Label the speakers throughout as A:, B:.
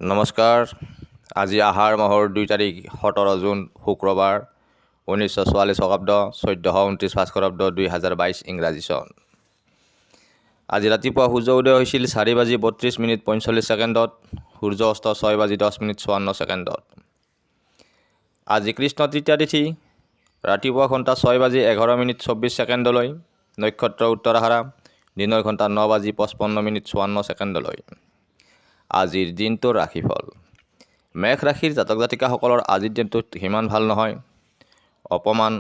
A: নমস্কাৰ। আজি আহাৰ মাহৰ 2 তাৰিখ, 17 জুন, শুক্ৰবাৰ, 1944 শকাব্দ, 1429 ভাস্কৰাব্দ, 2022 ইংৰাজী চন। আজি ৰাতিপুৱা সূৰ্য উদয় হৈছিল 4 বাজি 32 মিনিট 45 ছেকেণ্ডত, সূৰ্য অস্ত 6 বাজি 10 মিনিট 54 ছেকেণ্ডত। আজি কৃষ্ণ তৃতীয়া তিথি, ৰাতিপুৱা ঘণ্টা 6 বাজি 11 মিনিট 24 ছেকেণ্ডলৈ। নক্ষত্ৰ উত্তৰাষাঢ়া, দিনৰ ঘণ্টা 9 বাজি 55 মিনিট 54 ছেকেণ্ডলৈ। আজিৰ দিনটোৰ ৰাশিফল। মেষ ৰাশিৰ জাতক জাতিকাসকলৰ আজিৰ দিনটোত সিমান ভাল নহয়। অপমান,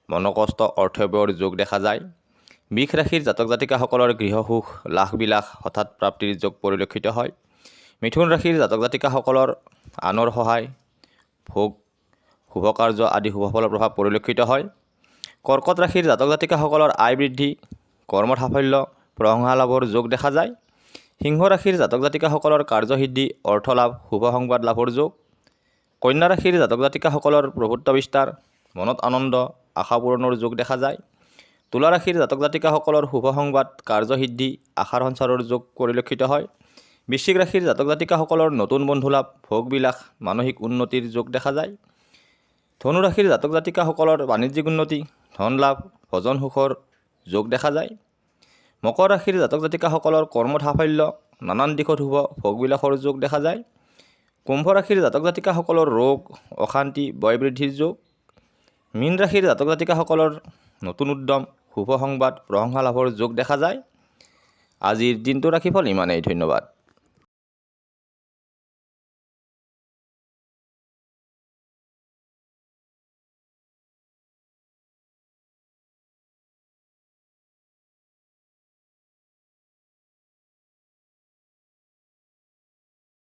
A: মনকষ্ট, অৰ্থব্যয়ৰ যোগ দেখা যায়। বৃষ ৰাশিৰ জাতক জাতিকাসকলৰ গৃহসুখ, লাখ বিলাস, হঠাৎ প্ৰাপ্তিৰ যোগ পৰিলক্ষিত হয়। মিথুন ৰাশিৰ জাতক জাতিকাসকলৰ আনৰ সহায়, ভোগ, শুভ কাৰ্য আদি শুভফলৰ প্ৰভাৱ পৰিলক্ষিত হয়। কৰ্কট ৰাশিৰ জাতক জাতিকাসকলৰ আয় বৃদ্ধি, কৰ্মত সাফল্য, প্ৰশংসা লাভৰ যোগ দেখা যায়। সিংহ ৰাশিৰ জাতক জাতিকাসকলৰ কাৰ্যসিদ্ধি, অৰ্থ লাভ, শুভ সংবাদ লাভৰ যোগ। কন্যা ৰাশিৰ জাতক জাতিকাসকলৰ প্ৰভুত্ব বিস্তাৰ, মনত আনন্দ, আশা পূৰণৰ যোগ দেখা যায়। তুলা ৰাশিৰ জাতক জাতিকাসকলৰ শুভ সংবাদ, কাৰ্যসিদ্ধি, আশাৰ সঞ্চাৰৰ যোগ পৰিলক্ষিত হয়। বৃশ্চিক ৰাশিৰ জাতক জাতিকাসকলৰ নতুন বন্ধু লাভ, ভোগ বিলাস, মানসিক উন্নতিৰ যোগ দেখা যায়। ধনু ৰাশিৰ জাতক জাতিকাসকলৰ বাণিজ্যিক উন্নতি, ধন লাভ, ভজন সুখৰ যোগ দেখা যায়। মকৰ ৰাশিৰ জাতক জাতিকাসকলৰ কৰ্মত সাফল্য, নানান দিশত শুভ, ভোগবিলাসৰ যোগ দেখা যায়। কুম্ভ ৰাশিৰ জাতক জাতিকাসকলৰ ৰোগ, অশান্তি, ব্যয় বৃদ্ধিৰ যোগ। মীন ৰাশিৰ জাতক জাতিকাসকলৰ নতুন উদ্যম, শুভ সংবাদ, প্ৰশংসা লাভৰ যোগ দেখা যায়। আজিৰ দিনটোৰ ৰাশিফল ইমানেই। ধন্যবাদ।